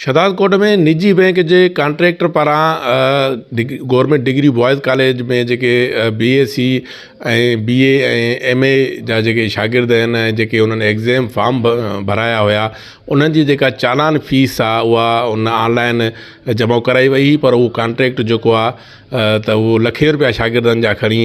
شھدادڪوٽ ۾ نجي بئنڪ جي ڪانٽريڪٽر پاران گورنمينٽ ڊگري بوائز ڪاليج ۾ جيڪي B S C ۽ B A ۽ M A جا جيڪي شاگرد آهن ۽ جيڪي انهن ايگزام فارم ڀرايا هيا انهن جي جيڪا چالان فيس آهي اها ان آنلائن جمع ڪرائي وئي هئي پر اهو ڪانٽريڪٽ جيڪو آهي ته اهو لکين روپيا شاگردن جا کڻي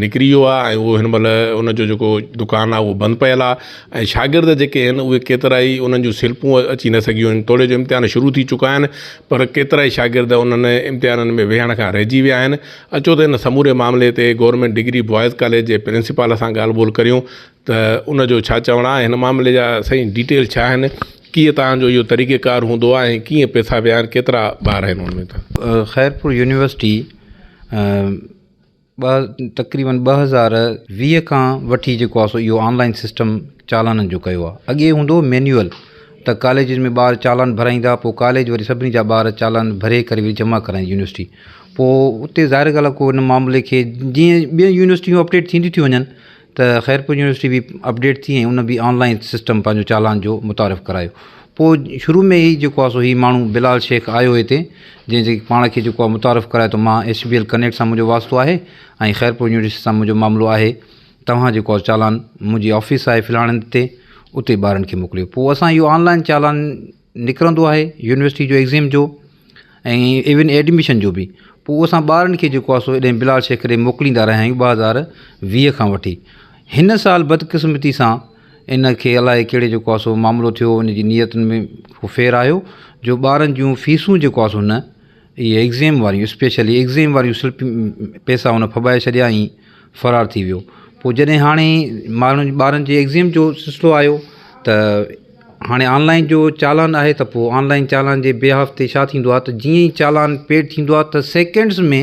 نڪري ويو آهي ۽ اهو هن مهل ان جو جيڪو دڪان آهي اهو بند پيل آهي ۽ شاگرد جيڪي آهن اهي ڪيترا ئي انهن جون سلپون اچي نه سگهيون آهن توڙي جو امتحان شروع ٿي چڪا آهن پر ڪيترا ئي شاگرد انهن امتحانن ۾ ويهڻ کان رهجي ويا آهن اچو ته ان سموري معاملي تي گورنمينٽ ڊگري بوائز ڪاليج جي پرنسپال سان ڳالهه ٻولهه ڪريون ته ان جو ڇا چوڻ آهي هن معاملي جا سائين ڊيٽيل ڇا آهن ڪيئن توهان جو اهو طريقي ڪار هوندو آهي ۽ ڪيئن پئسا ويا آهن ڪيترا ٻار آهن ان ۾ ته. خيرپور يونيورسٽي ٻه تقريبن 2020 کان وٺي جيڪو آهي سو اهو آن لائن سسٽم چالانن جو ڪيو آهي اڳي هوندو هو مينيول ته ڪاليجز ۾ ٻار چالان ڀرائيندا پوء ڪاليج وري سڀني جا ٻار چالان ڀري ڪري وري جمع ڪرائيندي يونيورسٽي پوء اتي ظاهر ڳالهه آهي ڪو ان معاملي کي جيئن ٻين يونيورسٽيون اپڊيٽ ٿينديون ٿيون وڃن ته خيرپور يونيورسٽي به اپڊيٽ ٿي ۽ ان به آن لائن سسٽم پنهنجو چالان جو متعارف ڪرايو پوء شروع ۾ ئي جيڪو آهي سو هي ماڻهو بلال شيخ آيو هتي جنهن جي پاڻ کي جيڪو آهي متعارف ڪرايو ته مان ايس بي ايل ڪنيڪٽ سان منهنجو واسطو آهي ۽ خيرپور يونيورسٽي سان منهنجو معاملو آهي توهان جيڪو آهي چالان منهنجي آفيس آهي فلاڻي هنڌ تي اتي ٻارن کي موڪليو پوء اسان اهو آن لائن چالان نڪرندو آهي يونيورسٽي جو ايگزيم جو ۽ ايون ايڊميشن جو به پوء اسان ٻارن کي جيڪو آهي سو ايڏي بلال شيخ ڏي موڪليندا رهيا آهيون 2020 کان وٺي هن سال بدقسمتي سان ان کي الائي ڪهڙي جيڪو آهي سو معاملو ٿيو ان جي نيتن ۾ ڪو ڦير آيو جو ٻارن جون فيسون جيڪو آهي سو نه اهي ايگزيم واريون اسپيشلي ايگزيم واريون سلپيون پئسا هن ڦٻائي ڇڏيا ۽ فرار ٿي ويو پوء جڏهن هاڻي ماڻهن ٻارن جي ايگزيم جو سلسلو آيو ته هاڻي آن لائن جو چالان آهي ته پوء آن لائن چالان جي بيهاف تي ڇا ٿيندو آهي ته جيئن ئي چالان پيڊ ٿيندو آهي ته سيڪنڊز ۾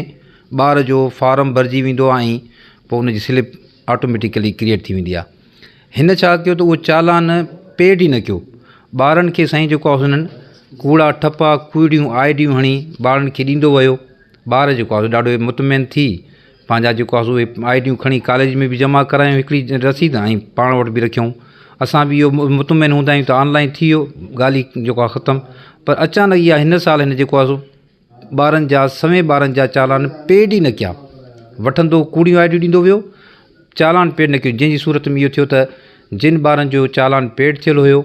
ٻار جو فارم ڀرجي ويندو آهي ۽ پوء ان جي سلپ آٽوميٽيڪلي ڪريئيٽ ٿي ويندي آهي هن ڇا ڪيو ته اهو چالان پيڊ ئي نه ڪيو ٻارن کي سائين جيڪو آهي هنن ڪوڙا ٺپا ڪوڙيون آء ڊيون هڻي ٻارن کي ڏيندو ويو ٻار جيڪو آهي سو ڏاڍو مطمئن ٿي پنهنجا جيڪو آهي سو اهي I ڊيون کڻي ڪاليج ۾ به جمع ڪرايون هڪڙي رسيد ۽ پاڻ وٽ به رکيائون اسان به اهو مطمئن هوندا آهيون ته آن لائن ٿي ويو ڳالهه ئي جيڪو آهي ختم پر اچانڪ اها هن سال هن جيڪو آهي سو ٻارن جا سوين ٻارن جا چالان پيڊ ئي نه ڪيا وٺندو ڪوڙيون I ڊيون ڏيندو ويو چالان پيڊ نه ڪيو جنهن جي صورت ۾ اهو ٿيو ته جن ٻارن جو چالان پيڊ ٿيل هيو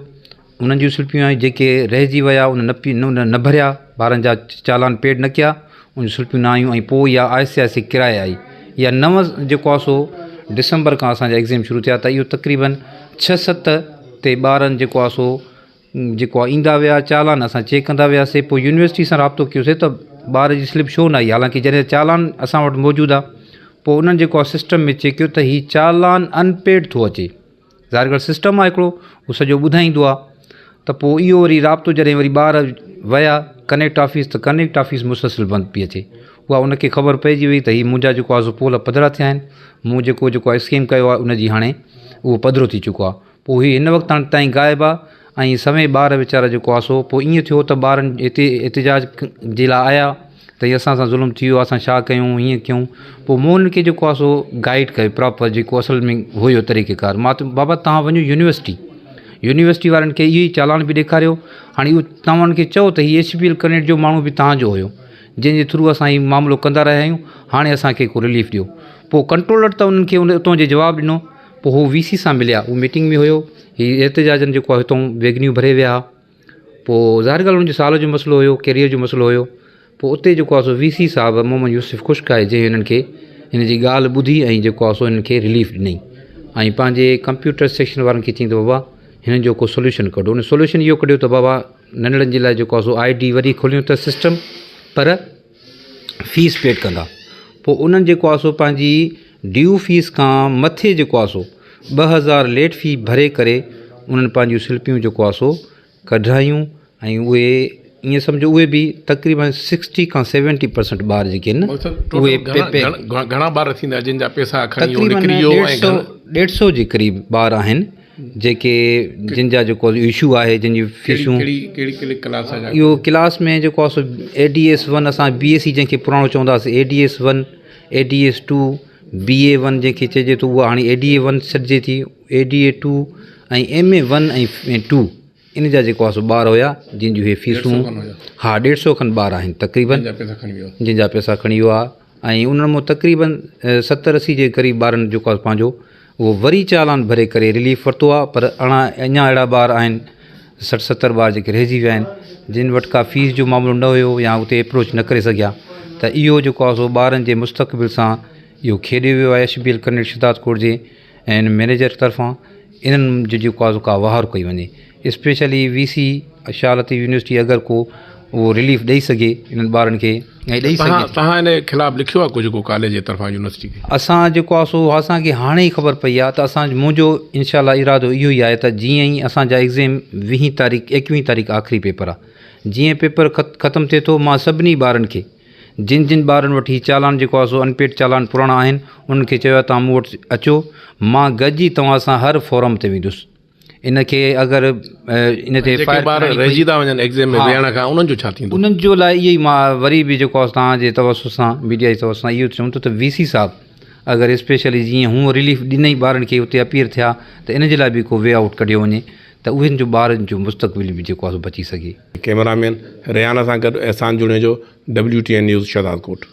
انهن جون سلپيون آيون جيڪي رهجي ويا ان نه پي نه ڀريا ٻارن جا چالان پيڊ نه ڪيا ان جون سلپيون نه آيون ۽ پوء اها آهستي آهستي ڪرائي آئي اها نو جيڪو آهي سو ڊسمبر کان اسانجا ايگزام شروع ٿيا ته اهو تقريبن ڇهه ست تي ٻارن جيڪو آهي سو جيڪو آهي ايندا ويا چالان اسان چيڪ ڪندا وياسي پوء يونيورسٽي سان رابطو ڪيوسي ته ٻار جي سلپ ڇو نه آئي حالانڪه جڏهن چالان اسان وٽ موجود آهي پوء انهن جيڪو آهي سسٽم ۾ چيڪ ڪيو ته هي چالان ان پيڊ ٿو اچي ظاهر ڳالهه سسٽم آهي هڪڙو هو سڄو ٻڌائيندو آهي ته پوء اهو وري رابطو جڏهن وري ٻار ويا ڪنيڪٽ آفيس ته ڪنيڪٽ آفيس مسلسل بند پئي اچي اها ان کي خبر پئجي وئي ته هي منهنجا جيڪو آهي سو پول پڌرا ٿيا آهن مون جيڪو جيڪو آهي اسڪيم ڪيو آهي ان جي هاڻي اهو پڌرو ٿي چڪو آهي پوء هي هن وقت تائين غائب آهي ۽ سوين ٻار ويچارا جيڪو آهي سو پوء ائين ٿيو ته ٻارن هتي احتجاج جي لاء آيا ته هي اسان سان ظلم ٿي ويو آهي اسان ڇا ڪيون هيئن ڪيون پوء مون انهن کي جيڪو آهي سو گائيڊ ڪيو پراپر جيڪو اصل ۾ هيو طريقي ڪار مان ته بابا توهان وڃو يونيورسٽي يونيورسٽي وارن کي اهو ئي چالان به ڏيکاريو هاڻي اهو توهان انهن کي چئو ته هي ايڇ بي ايل ڪنيڪٽ جو ماڻهو به توهان جو هيو جنهن جي ٿرو اسان هي معاملو ڪندا رهيا آهيون هاڻي اسان کي ڪو رليف ڏيو پوء ڪنٽرولر ته انهن کي اتان جي جواب ڏنو پوء هو وي سي سان مليا هو ميٽنگ ۾ هيو هي احتجاجن جيڪو آهي هتان ويگنيون ڀري ويا پوء ظاهر ڳالهه هن جو سال جو مسئلو هيو ڪيريئر جو مسئلو هيو پوء اتي جيڪو آهي سو وي سي صاحب محمد يوسف خشڪ آهي جنهن هنن کي هن جي ڳالهه ٻڌي ۽ جيڪو آهي سو هنن کي رليف ڏني ۽ پنهنجي ڪمپيوٽر سيڪشن وارن کي چيائين ته بابا هنن جو ڪو سوليوشن ڪڍو ان سوليوشن اهو ڪڍيو ته بابا ننڍڙن جي لاء جيڪو آهي سو I D وري کوليون ته سسٽم پر فيس پيڊ ڪندا پوء انهن جيڪو آهي سو پنهنجي ڊيو فيس کان مٿي جيڪو آهي سو 2000 ليٽ في ڀري ڪري انهن پنهنجون سلپيون جيڪو آهي سو ڪڍرايون ۽ اهي ائين سمجهو اهي به تقريبن سڪسٽي کان سيونٽي پرسنٽ ٻار جيڪي آهن اهي گهڻا ٻار ٿيندا جن جا پيسا کڻي نڪري ويو ۽ ڏيڍ سو جي قريب ٻار آهن جيڪي جن جا جيڪو اشو آهي جن جون فيسون اهو ڪلاس ۾ جيڪو آهي سو اي ڊي ايس ون اسان بي ايس سي جنهن کي پراڻو چوندا هئاسين A D S one A D S two B A one جنهن کي چئجي ٿو اها هاڻي اي ڊي اي ون سڏجي ٿي A D A two ۽ M A one ۽ two. ان جا جيڪو آهي سو ٻار هيا جن جون هي فيسون ها ڏيڍ سو کن ٻار آهن تقريبن جن جا پئسا کڻي ويو آهي ۽ انهن مان تقريبن ستر اسي جي قريب ٻارن جيڪو آهي پنهنجو اهو وري چالان ڀري ڪري رليف ورتو آهي پر اڻا اڃا اهڙا ٻار آهن 60 70 ٻار جيڪي رهجي ويا آهن جن وٽ ڪا فيس جو معاملو نه هيو يا اتي اپروچ نه ڪري سگهيا ته اهو جيڪو آهي سو ٻارن جي مستقبل سان اهو کيڏيو ويو آهي H B L connect Shahdadkot جي ۽ ان مئنيجر طرفان انهن جو جيڪو آهي سو ڪا واهر ڪئي وڃي specially V C Shah Latif university اگر ڪو اهو رليف ڏئي سگهي انهن ٻارن کي ۽ ڏئي سگهي توهان توهان ان خلاف لکيو آهي ڪجهه ڪو ڪاليج جي طرفان يونيورسٽي کي؟ اسان جيڪو آهي سو اسان کي هاڻي ئي خبر پئي آهي ته اسان منهنجو انشاء الله ارادو اهو ئي آهي ته جيئن ئي اسان جا ايگزيم ويهين تاريخ ايڪويهين تاريخ آخري پيپر آهي جيئن پيپر ختم ٿئي ٿو مان سڀني ٻارن کي جن جن ٻارن وٽ هي چالان جيڪو آهي سو ان پيڊ چالان پراڻا آهن انهن کي چيو آهي توهان مون وٽ اچو مان گڏجي توهان سان هر فورم تي ويندس ان کي اگر ان تي جيڪي ٻار رهجي ٿا وڃن ايگزام ۾ ويهڻ کان انهن جو ڇا ٿيندو؟ انهن جو لاء اهو ئي مان وري به جيڪو آهي توهان جي توسط سان ميڊيا جي توسط سان اهو چون ٿو ته وي سي صاحب اگر اسپيشلي جيئن هونء رليف ڏنئي ٻارن کي اتي اپيئر ٿيا ته ان جي لاء به ڪو وي آئوٽ ڪڍيو وڃي ته اهن جو ٻارن جو مستقبل به جيڪو آهي سو بچي سگهي. ڪئميرا مين ريحان سان گڏ Ehsan Junejo, W T N news, Shahdadkot.